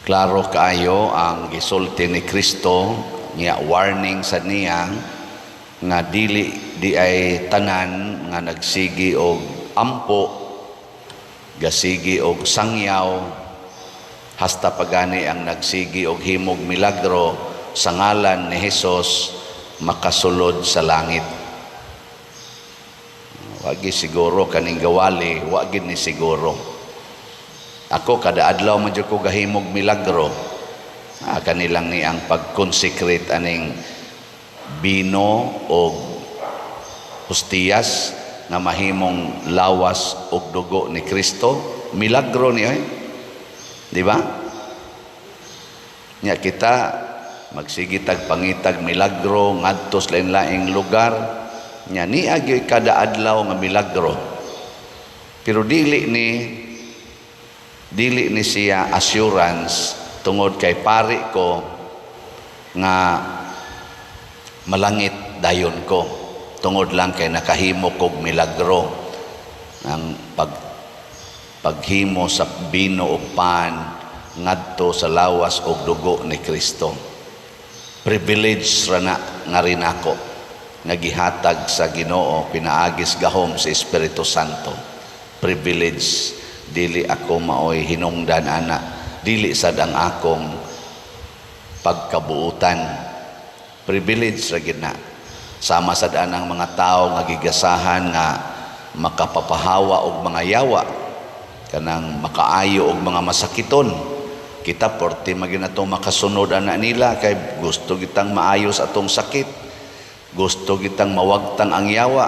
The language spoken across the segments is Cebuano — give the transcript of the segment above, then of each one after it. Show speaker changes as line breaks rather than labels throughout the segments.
Klaro kaayo ang gisulti ni Kristo nga warning sa niya nga dili di ay tanan nga nagsigi og ampo, gasigi og sangyaw, hasta pagani ang nagsigi og himog milagro sa ngalan ni Hesus makasulod sa langit. Wagi siguro kaning gawali, wagi ni siguro. Ako, kada adlaw man jud ko gahimog milagro. Kanilang ni ang pag-consecrate aning bino og hostiyas nga mahimong lawas og dugo ni Kristo, milagro ni ay. Di ba? Nya kita magsige tag pangitag milagro ngadto sa lain-laing lugar, nya niya gyud kada adlaw nga milagro. Pero dili ni siya assurance tungod kay pari ko nga malangit dayon ko tungod lang kay nakahimo kog milagro, ang paghimo sa bino o pan ngadto sa lawas og dugo ni Kristo. Privilege ra na nga rin ako nga gihatag sa Ginoo pinaagis gahom sa Espiritu Santo. Privilege, dili ako maoy hinungdan ana, dili sad ang akong pagkabuutan. Privilege ra gid na. Sama sad anang mga tao nga gigasahan nga makapapahawa og mga yawa, kanang makaayo og mga masakiton. Kita porte magin ato makasunod ana nila kay gusto kitang maayos atong sakit, gusto kitang mawagtang ang yawa.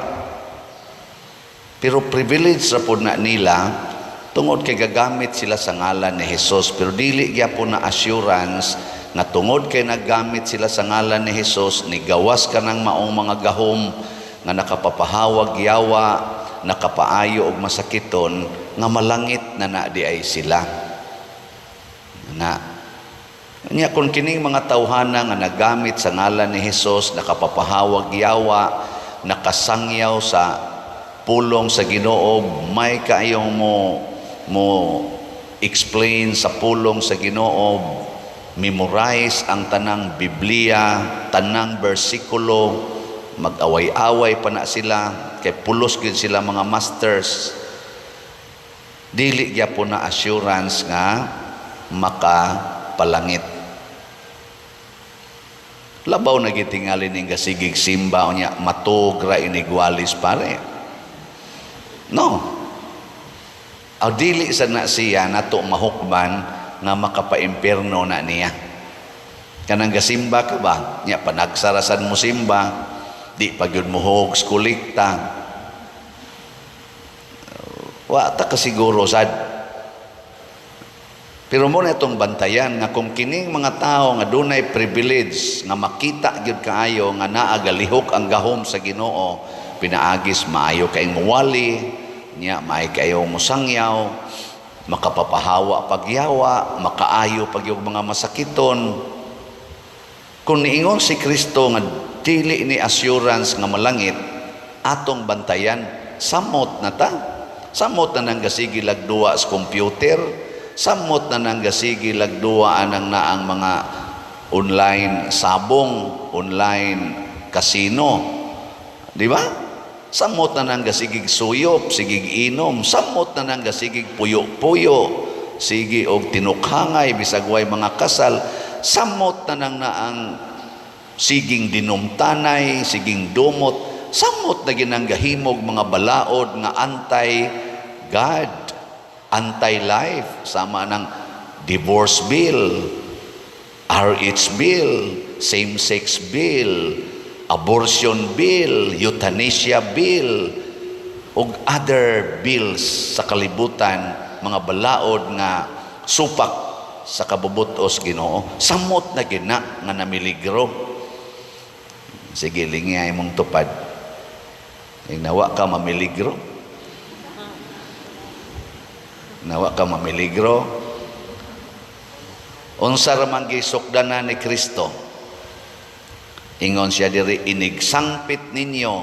Pero privilege ra pod na nila tungod kay gagamit sila sa ngalan ni Hesus, pero dili gyapon na assurance nga tungod kay naggamit sila sa ngalan ni Hesus, nigawas ka ng maong mga gahom nga nakapapahawag yawa, nakapaayo og masakiton, nga malangit na na di ay sila. Na nya kung kining mga tawhana nga nagamit sa ngalan ni Hesus, nakapapahawag yawa, nakasangyaw sa pulong sa Ginoo, may kaayong mo explain sa pulong sa Ginoo, memorize ang tanang Biblia, tanang bersikulo, mag-away-away pa na sila kay pulos gyud sila mga masters, dili gyapon na assurance nga makapalangit. Labaw na gitingali ning gasigig simba, unya matug ra inigwalis pare. No. Aw, dili sa na siya nato mahukman nga makapaimpierno na niya. Kanang gasimba ka ba? Nya panagsarasan mo simba, di pa gyud mo hogs kolekta. Wa ta kasiguro sad. Pero mo na itong bantayan nga kung kining mga tao nga dunay privilege nga makita gyud kaayo nga naa galihok ang gahom sa Ginoo, pinaagis maayo kay muwali nya, maayo kayo musangyaw, makapapahawa pagyawa, makaayo pag yung mga masakiton. Kung niingon si Kristo nga dili ni assurance nga malangit, atong bantayan, samot na ta. Samot na nang gasigi lagduwa sa computer, samot na nang gasigi lagduwa anang naang mga online sabong, online casino. Di ba? Samot na nang gasigig suyop, sigig inom, samot na nang gasigig puyo-puyo, sige og tinukhangay bisag way mga kasal, samot na nang naang siging dinumtanay, siging dumot, samot na ginang gahimog mga balaod nga anti-God, anti-life, sama ng divorce bill, RH bill, same-sex bill, abortion bill, euthanasia bill, ug other bills sa kalibutan, mga balaod nga supak sa kabubutos Ginoo, samot na gina nga namiligro. Sige, lingi imong tupad. Nawa ka mamiligro. Nawa ka mamiligro. Unsa ra man gisukdanan ni Kristo? Ingon siya diri, "Inigsangpit ninyo,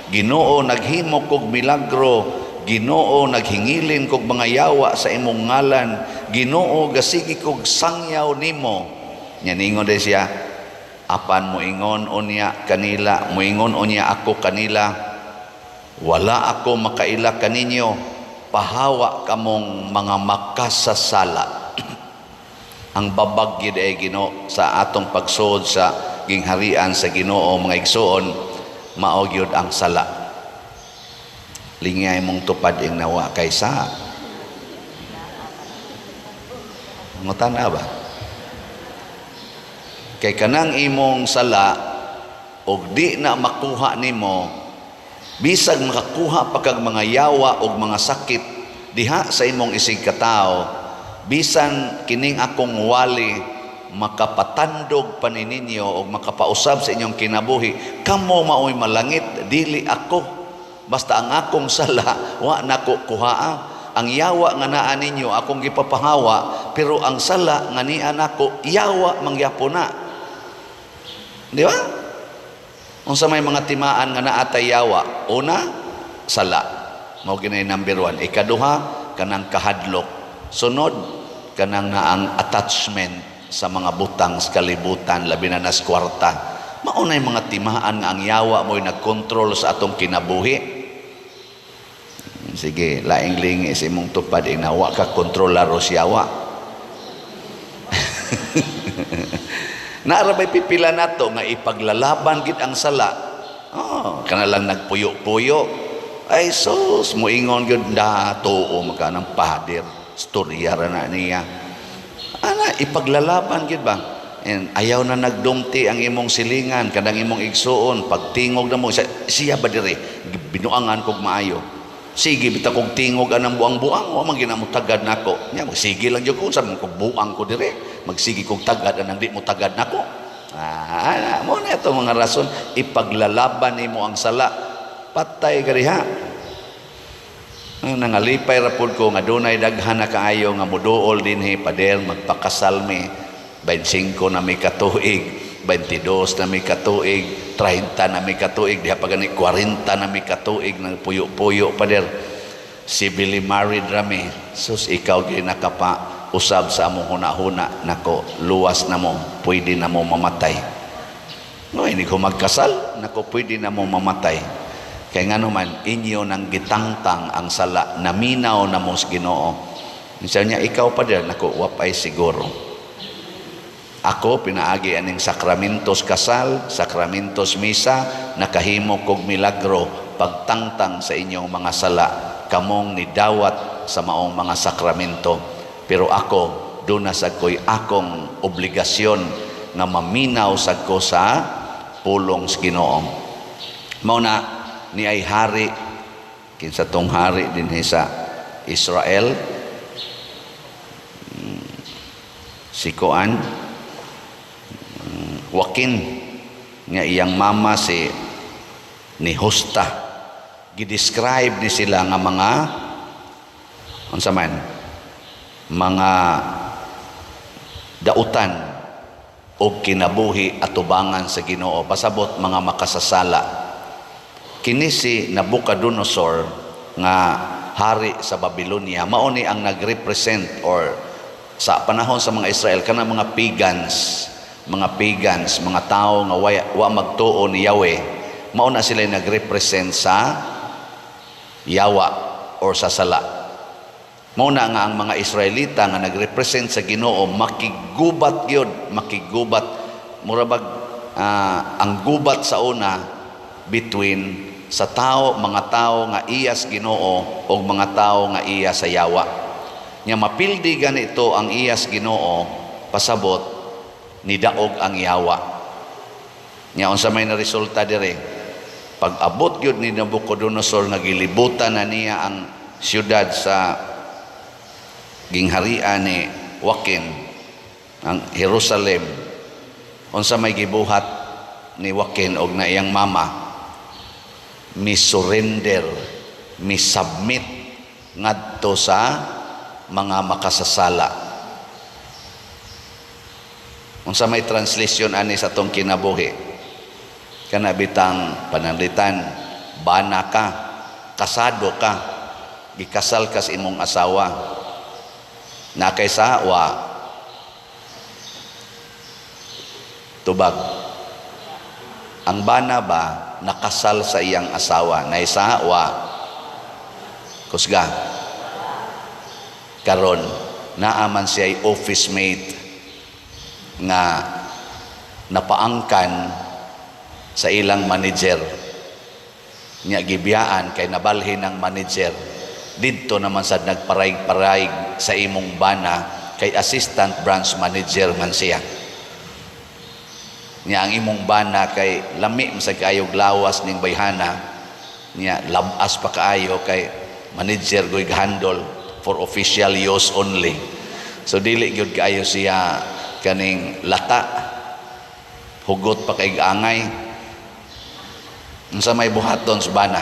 Ginoo, naghimo kog milagro Ginoo, naghingilin kog mga yawa sa imong ngalan. Ginoo, gasigi kog sangyaw nimo." Nya ningon day siya, "Apan moingon unya kanila, moingon unya ako kanila, 'Wala ako makaila kaninyo, pahawa kamong mga makasasala.'" Ang babag gyud ay Ginoo sa atong pagsuod sa gingharian sa Ginoo, mga igsuon, mao gyud ang sala. Lingay mong tupad ing nawa kaysa ngutana ba? Kay kanang imong sala og di na makuha nimo, bisag makakuha pa kag mga yawa og mga sakit diha sa imong isig katawo, bisan kining akong wali makapatandog pa ni ninyo og makapausab sa inyong kinabuhi, kamo maoy malangit, dili ako. Basta ang akong sala wa nako kuhaa. Ang yawa nga naa ninyo akong gipapahawa, pero ang sala nga niya nako, yawa mangyapon na. Di ba? Unsa may mga timaan nga naa tay yawa? Una, sala. Mao ginay number 1. Ikaduha, kanang kahadlok. Sunod, kanang naang attachment sa mga butang sa kalibutan, labi na nas kwarta. Mao nay mga timaan nga ang yawa mo'y nagkontrol sa atong kinabuhi. Sige, laing lingi sa imong tupad inawa ka kontrolaro si yawa. Naara bay pipila nato nga ipaglalaban gid ang sala. Oh, kana lang nagpuyo-puyo. Ay sus, moingon gyud na tuo maka ng pader. Storya ra na niya. Ana, ipaglalaban gid ba? And ayaw na nagdumti ang imong silingan, kanang imong igsuon, pagtingog na mo, siya ba dire? Binuangan kog maayo. Sige, bitaw kog tingog anang buang-buang, wa man ginamo tagad nako. Nya magsige lang jud ko, sa man kog buang ko dire, magsige kog tagad anang di mo tagad nako. Ah, mo na ito mga rason, ipaglalaban nimo ang sala. Patay ka diha. Nangalipay ra pud ko nga dunay daghan na kaayo nga moduol dinhi, "Pader, magpakasal mi. 25 na mi katuig, 22 na mi katuig, 30 na mi katuig, diha pa gani 40 na mi katuig nang puyo-puyo, pader. Civilly married rami." Sus, ikaw gyud nakapa usab sa among huna-huna nako, luwas na mo, pwede na mo mamatay. No, hindi ko magkasal, nako, pwede na mo mamatay. Kay ngano man inyo nang gitangtang ang sala, naminaw na mo sa Ginoo. Minsan niya, ikaw pa din, nako, wapay siguro. Ako, pinaagi aning sakramentos kasal, sakramentos misa, nakahimo kog milagro, pagtangtang sa inyong mga sala, kamong nidawat sa maong mga sakramento. Pero ako, doon na sad ko'y akong obligasyon nga maminaw sad ko sa pulong sa Ginoo. Mao na ni ay hari, kinsa tong hari dinhi sa Israel, si Koan, Joaquin, nga iyang mama si Nehushta. Gidescribe ni sila nga mga unsa man mga dautan og kinabuhi atubangan sa Ginoo, pasabot mga makasasala. Kini si Nabucodonosor nga hari sa Babylonia, mao ni ang nagrepresent or sa panahon sa mga Israel kana mga pagans, mga pagans, mga tao nga wa magtuo ni Yahweh, mao na sila nagrepresent sa yawa or sa sala. Mao na nga ang mga Israelita nga nagrepresent sa Ginoo makigubat gyud, makigubat, mura bag ang gubat sa una between sa tao, mga tao nga iyas Ginoo o mga tao nga iya sa yawa. Nya mapildi ganito ang iyas Ginoo, pasabot nidaog ang yawa. Nya unsa may na resulta dire? Pag abot gyud ni Nabucodonosor nga gilibutan na niya ang siyudad sa gingharian ni Joaquin, ang Jerusalem, unsa may gibuhat ni Joaquin og na iyang mama? Mi surrender, mi submit ngadto sa mga makasasala. Unsa may translation ani sa atong kinabuhi? Kana bitang pananglitan, bana ka, kasado ka. Gikasal ka sa imong asawa. Na kay sa wa? Tubag. Ang bana ba nakasal sa iyang asawa? Naisa wa? Kusga. Karon naaman siya ay office mate nga napaangkan sa ilang manager nya, gibiyaan kay nabalhin ng manager. Didto naman sad nagparaig-paraig sa imong bana kay assistant branch manager man siya. Nya ang imong bana kay lami man sa kaayog lawas ning bayhana nya, labas pa kaayo kay manager goy handle for official use only. So dili gyud kaayo siya kaning lata, hugot pa kay angay. Unsa may buhaton sa bana?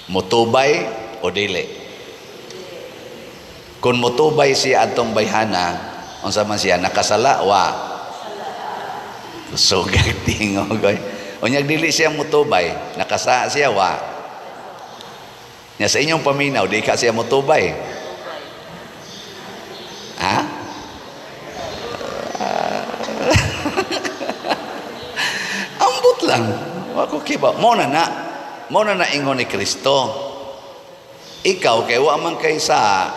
Mutubay o dili? Kung mutubay siya atong bayhana, unsa man siya, nakasala wa? Sugag tingog oy. Unyag dili siya mutubay, nakasa siya wa? Nya sa inyong paminaw, di ka siya mutubay? Ha? Ambot lang. Wa ko kiba. Mo na na. Mo na na ingon ni Kristo. Ikaw kay wa man kay sa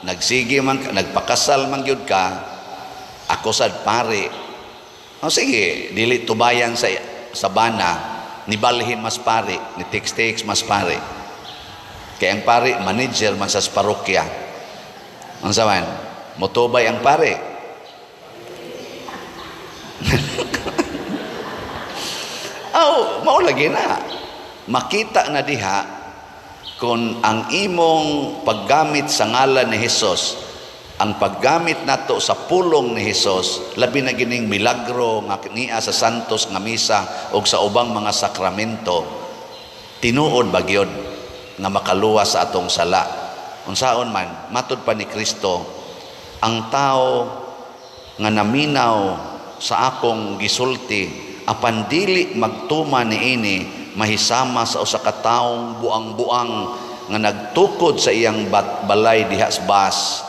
nagsige man ka, nagpakasal man gyud ka, ako sad pare. O sige, dili tubayan sa bana, nibalhin mas pare, ni text mas pare. Kay ang pare manager man sa parokya. Unsa man? Motubay ang pare? Aw, mao lagi na. Makita na diha kung ang imong paggamit sa ngalan ni Hesus, ang paggamit nato sa pulong ni Hesus, labi na gining milagro nga niya sa santos nga misa og sa ubang mga sakramento, tinuod ba gyud nga makaluwas sa atong sala? Unsaon man, matud pa ni Kristo, ang tao nga naminaw sa akong gisulti apan dili magtuma niini, mahisama sa usa ka taong buang-buang nga nagtukod sa iyang balay diha sa bas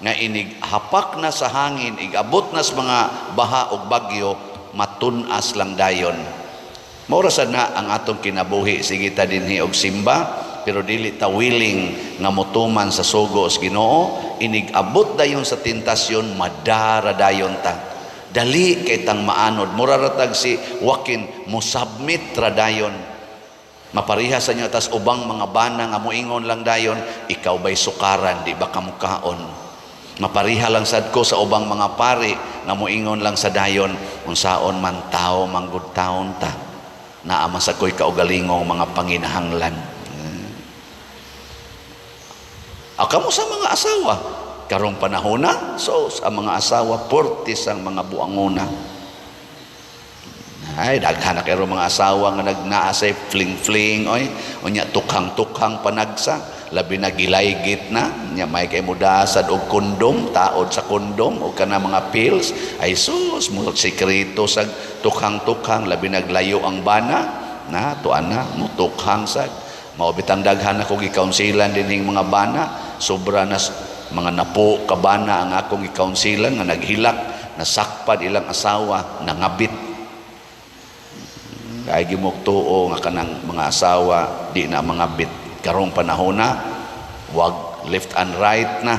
nga inig hapak na sa hangin, igabot na sa mga baha og bagyo, matun-as lang dayon. Mao ra sad na ang atong kinabuhi. Sige ta dinhi og simba, pero dili ta willing nga motuman sa sugo sa Ginoo. Inig abot dayon sa tentasyon, madara dayon ta. Dali kay tang maanod. Mura ra tag si Joaquin, mo submit ra dayon. Mapariha sa inyo tas ubang mga bana nga moingon lang dayon, ikaw ba'y sukaran, di ba kamukaon? Mapariha lang sad ko sa ubang mga pari nga moingon lang sa dayon, unsaon man tao manggod taon ta. Naa man sa ko'y kaugalingong mga panginahanglan. Kamo sa mga asawa, karong panahona, so sa mga asawa portis ang mga buangona. Ay, daghan na kayo mga asawa nga nagnaa say fling-fling, oy, unya tukhang-tukhang panagsa, labi na gilaygit na, nya may kay mudasad og kondom, taod sa kondom og kana mga pills, ay sus, mo sekreto sa tukhang-tukhang, labi naglayo ang bana, na tuan na mutukhang sad. Mao bitang daghan ako gikaunsilan dinhing mga bana, sobra na mga napo ka bana ang akong gikaunsilan nga naghilak, nasakpad ilang asawa, nangabit. Kay gimuktuo nga kanang mga asawa di na mangabit karong panahona, wag left and right na.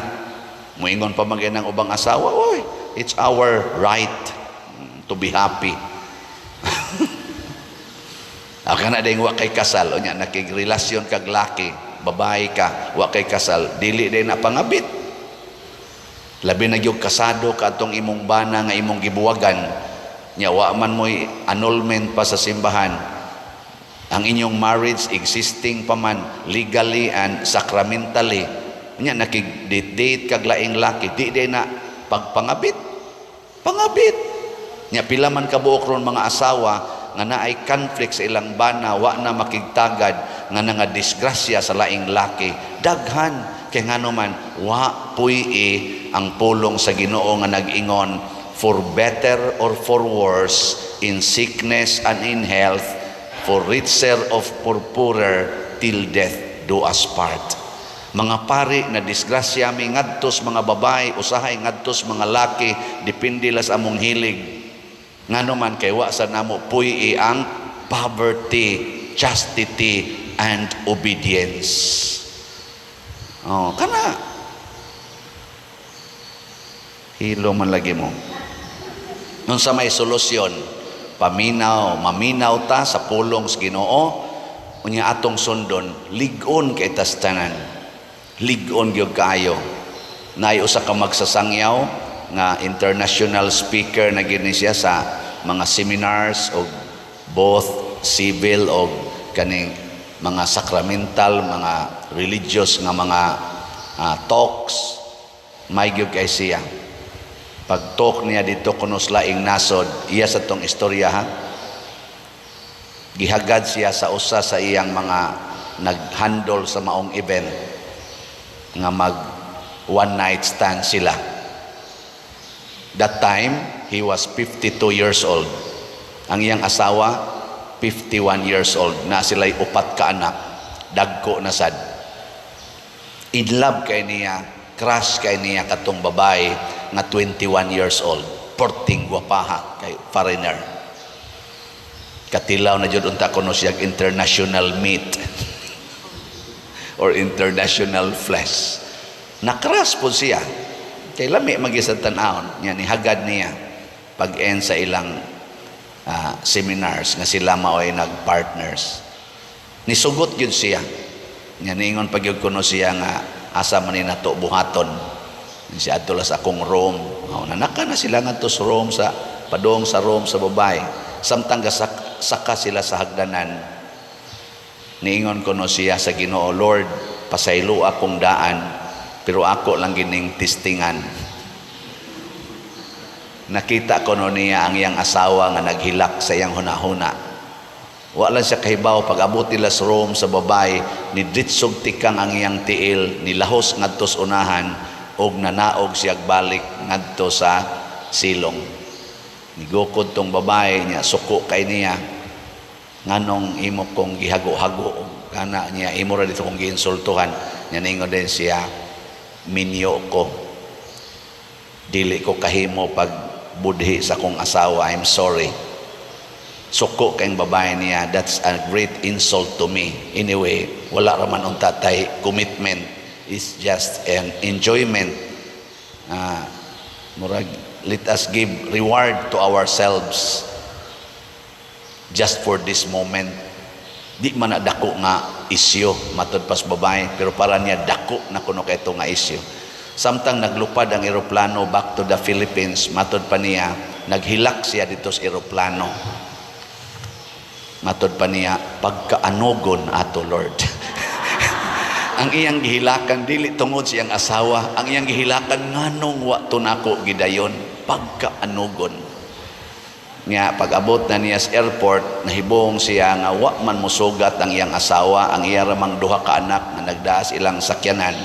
Moingon pa man ang ubang asawa, oy, it's our right to be happy. Aka na ding wa kay kasal, unya nakigrelasyon kag laki, babae ka, wa kay kasal, dili din na pangabit. Labi na gyud kasado ka atong imong bana nga imong gibuwagan. Nya wa man mo'y annulment pa sa simbahan. Ang inyong marriage existing pa man legally and sacramentally. Nya nakig-date kag laing laki, di din na pagpangabit. Pangabit. Nya pila man kabuok ron mga asawa nga naay conflict sa ilang bana, wa na makigtagad nga nga disgrasya sa laing laki. Daghan kay ngano man wa puy-i ang pulong sa Ginoo nga nag-ingon, for better or for worse, in sickness and in health, for richer or for poorer, till death do us part. Mga pari na disgrasya mi ngadto sa mga babae, usahay ngadto sa mga laki, depende la sa among hilig. Ngano man kay wa sa namo puy ang poverty, chastity and obedience. Oh, kana hilo man lagi mo. Unsa may solusyon? Paminaw, maminaw ta sa pulong sa Ginoo, unya atong sundon, lig-on kay tas tanan. Lig-on gyud kaayo. Naay usa ka magsasangyaw nga international speaker na gyud ni siya sa mga seminars og both civil og kaning mga sacramental, mga religious nga mga talks, may gyud kay siya. Pag talk niya dito kuno sa laing nasod, iya sa tong istorya ha. Gihagad siya sa usa sa iyang mga nag-handle sa maong event nga mag one night stand sila. That time, he was 52 years old. Ang iyang asawa, 51 years old. Na sila'y upat ka anak. Dagko na sad. In love kay niya, crush kay niya katong babae nga 21 years old. Porting gwapaha kay foreigner. Katilaw na jud unta kuno siya international meat or international flesh. Na-crush po siya. Kay lami magi sa tan-awon niya, ni hagad niya pag-end sa ilang seminars nga sila mao'y nag-partners. Nisugot gyud siya. Nga niingon pag gyud kuno siya nga asa man ni nato buhaton. Siya adto sa akong room. Oh, nanaka na sila ngadto sa room sa padong sa room sa babae. Samtang gasak saka sila sa hagdanan, niingon kuno siya sa Ginoo, "Lord, pasaylo akong daan, pero ako lang gining testingan." Nakita ko no niya ang iyang asawa nga naghilak sa iyang hunahuna. Wala siya kahibaw, pag abot nila sa room sa babae, ni ditsog tikang ang iyang tiil, nilahos ngadto sa unahan og nanaog siya balik ngadto sa silong. Nigukod tong babae niya, suko kay niya. "Nganong imo kong gihago-hago kana?" niya, "Imo ra dito kong giinsultuhan." Nya ningon din siya, "Minyo ko. Dili ko kahimo pag budhi sa akong asawa. I'm sorry." Suko kayong babae niya, "That's a great insult to me. Anyway, wala raman unta tay commitment. It's just an enjoyment. Murag, let us give reward to ourselves just for this moment. Di man na dako nga isyo," matod pas babae, pero para niya dako na kuno kay nga isyo. Samtang naglupad ang eroplano back to the Philippines, matod pa niya, naghilak siya dito sa eroplano. Matod pa niya, "Pagkaanugon ato, Lord." Ang iyang gihilakan dili tungod siyang asawa, ang iyang gihilakan nganong wa to nako gidayon, pagkaanugon. Nga pag-abot na niya sa airport, nahibong siya nga wa man musugat ang iyang asawa, ang iya ramang duha ka anak nga nagdaas ilang sakyanan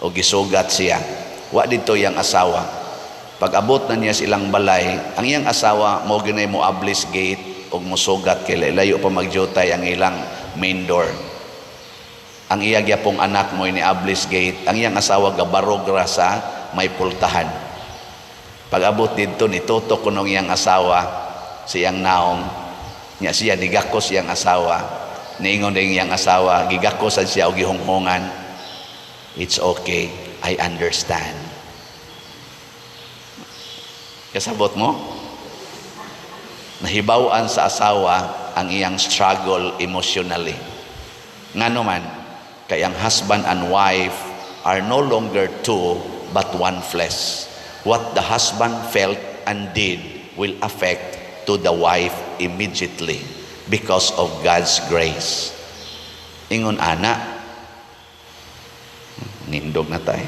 o gisugat siya. Wa dito iyang asawa. Pag abot na niya sa ilang balay, ang iyang asawa mo ginay mo ablis gate og musugat kay layo pa magdyutay ang ilang main door. Ang iya gyapong anak mo ni ablis gate, ang iyang asawa gabarog ra sa may pultahan. Pag abot didto, nitutok kunong iyang asawa sa iyang naong nya, siya nigakos iyang asawa. Niingon din iyang asawa, gigakos sad siya og gihunghungan, "It's okay, I understand." Kasabot mo? Nahibaw-an sa asawa ang iyang struggle emotionally. Ngano man, kay ang husband and wife are no longer two but one flesh. What the husband felt and did will affect to the wife immediately because of God's grace. Ingon ana, nindog na tayo.